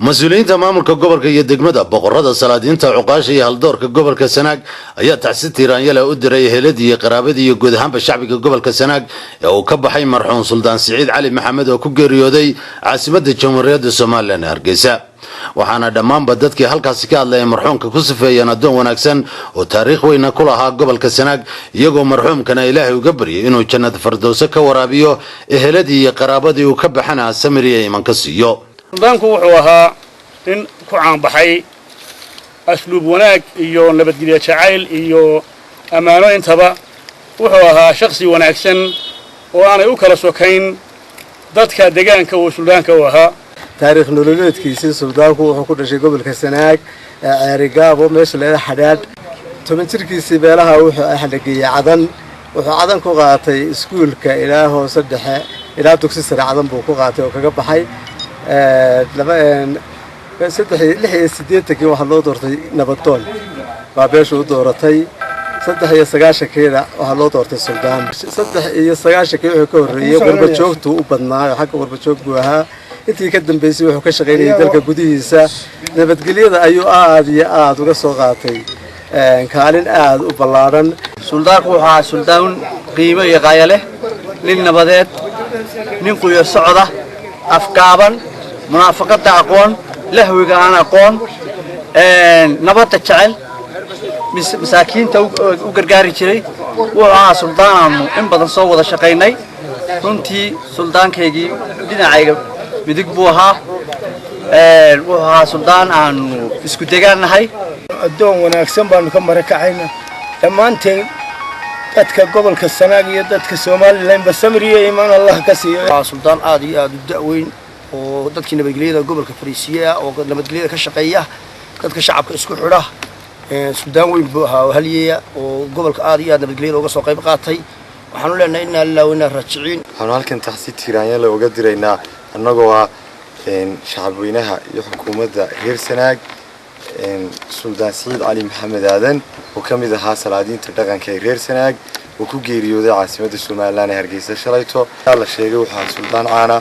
Mas-uuliyiinta maamulka gobolka iyo degmada, boqorada, salaadiinta, cuqaasha iyo haldoorka gobolka Sanaag ayaa tacsi tiiraanyale u diray eheladii iyo qaraabadii iyo guud ahaanba shacbiga gobolka Sanaag ee uu ka baxay marxuum Suldaan Siciid Cali Maxamed oo ku geeriyooday caasimadda Jamhuuriyadda Somaliland ee Hargeysa. Waxaana dhammaanba dadkii halkaasi ka hadlay ay marxuumka ku sifeeyeen addoon wanaagsan oo taariikh weyna ku lahaa gobolka Sanaag, iyagoo marxuumkana Ilaahay uga baryay inuu jannada Fardowse ka waraabiyo, eheladii iyo qaraabadii uu ka baxana samir iyo iman ka siiyo. Suldaanku wuxuu ahaa nin ku caanbaxay asluub wanaag iyo nabadgelyo jacayl iyo ammaano intaba. Wuxuu ahaa shakhsi wanaagsan oo aanay u kala sokayn dadka degaanka uu suldaanka u ahaa. Taariikh nololeedkiisii, suldaanku wuxuu ku dhashay gobolka Sanaag ee Ceerigaabo, meesha leeda Xadhaadh. 10 jirkiisii beelaha wuxuu axlageeyey Cadan. Wuxuu Cadan ku qaatay iskuulka ilaa hoose dhexe ilaa dugsi sare. Cadan buu ku qaatay oo kaga baxay. 83-kii waxaa loo doortay nabadoon, baa beesha u dooratay. 93-kiina waxaa loo doortay suldaan. 93-kii wuxuu ka horreeyey qurbajoogtuu u badnaa, xagga qurbajoog buu ahaa. Intii ka dambeysay wuxuu ka shaqaynayay dalka gudihiisa. Nabadgelyada ayuu aada iyo aada uga soo qaatay kaalin aada u ballaadhan. Suldaanku wuxuu ahaa suldaan qiimo iyo qaaya leh, nin nabadeed, nin quyo socda, afgaaban, munaafaqadda aqoon, lahwiga aan aqoon, nabadda jecel, masaakiinta u gargaari jiray. Wuxuu ahaa suldaanaanu in badan soo wada shaqaynay. Runtii suldaankaygii dhinacayga midig buu ahaa. Wuxuu ahaa suldaan aanu isku degaan nahay. Addoon wanaagsan baanu ka marakacayna. Dhammaanteen dadka gobolka Sanaag iyo dadka Somalilandba samir iyo iimaan Allah ka siiyo. Suldaan aad iyo aad u da'weyn oo dadkii nabadgelyada gobolka fariisiye ah oo nabadgelyada ka shaqeeya, dadka shacabka isku xidha. Suldaan weyn buu ahaa oo halyeeya oo gobolka aad iyo aad nabadgelyada uga soo qayb qaatay. Waxaanu leenahay innaa lillahi wa innaa raajiciin. Waxaanu halkan tacsi tiiraanyale uga diraynaa, annagoo ah shacabweynaha iyo xukuumadda reer Sanaag, Suldaan Siciid Cali Maxamed Aadan oo ka mid ahaa salaadiinta dhaqanka ee reer Sanaag oo ku geeriyooday caasimadda Somaliland ee Hargeysa shalayto. La sheegay waxaa suldaan caana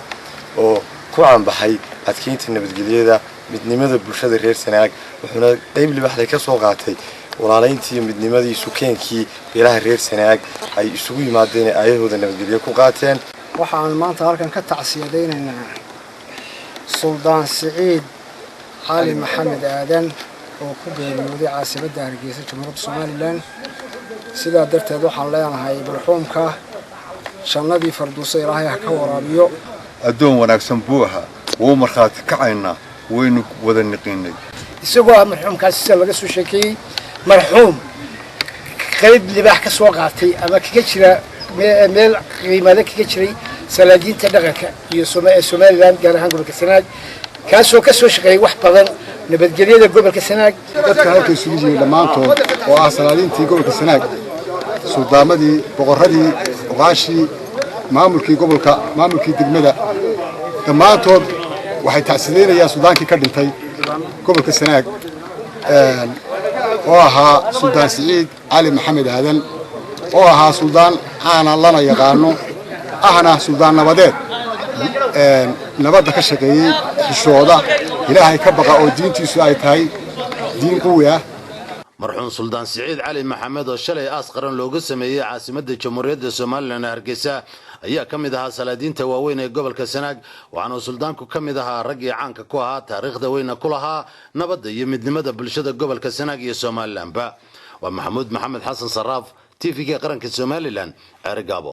oo ku caanbaxay adkeynta nabadgelyada, midnimada bulshada reer Sanaag, wuxuuna qeyb libaxday ka soo qaatay walaalayntii iyo midnimadii sukeenkii beelaha reer Sanaag ay isugu yimaadeen ee aayahooda nabadgelyo ku qaateen. Waxaan maanta halkan ka tacsiyadaynaynaa Suldaan Siciid Cali Maxamed Aadan oo ku geeriyooday caasimadda Hargeysa, Jamhuuriyadda Somaliland. Sidaa darteed waxaan leenahay marxuumka jannadii Farduuso Ilaahay ha ka waraabiyo. Addoon wanaagsan buu ahaa, wuu markhaati kacaynaa, waynu wada niqiinay. Isagoo ah marxuumkaasi, sida laga soo sheekeeyey, marxuum qayb libaax ka soo qaatay ama kaga jira meel qiimale kaga jiray salaadiinta dhaqanka iyo Somaliland, gaar ahaan gobolka Sanaag, kaasoo ka soo shaqeeyay wax badan nabadgelyada gobolka Sanaag. Dadka halka isugu yimi dhammaantood oo ah salaadiintii gobolka Sanaag, suldaamadii, boqorradii, uqaashii, maamulkii gobolka, maamulkii degmada, dhammaantood waxay tacsideynayaan suldaankii ka dhintay gobolka Sanaag oo ahaa Suldaan Siciid Cali Maxamed Aadan, oo ahaa suldaan caana lana yaqaano, ahna suldaan nabadeed, nabadda ka shaqeeyey, xishooda, Ilaahay ka baqa oo diintiisu ay tahay diin quwi ah. Marxuum Suldaan Siciid Cali Maxamed oo shalay aas qaran looga sameeyey caasimadda Jamhuuriyadda Somaliland ee Hargeysa ayaa ka mid ahaa salaadiinta waaweyn ee gobolka Sanaag. Waxaanuu suldaanku ka mid ahaa raggii caanka ku ahaa, taariikhda weyna ku lahaa nabadda iyo midnimada bulshada gobolka Sanaag iyo Somalilandba. Waa Maxamuud Maxamed Xasan Saraaf, TV-ga qaranka Somaliland, Ceerigaabo.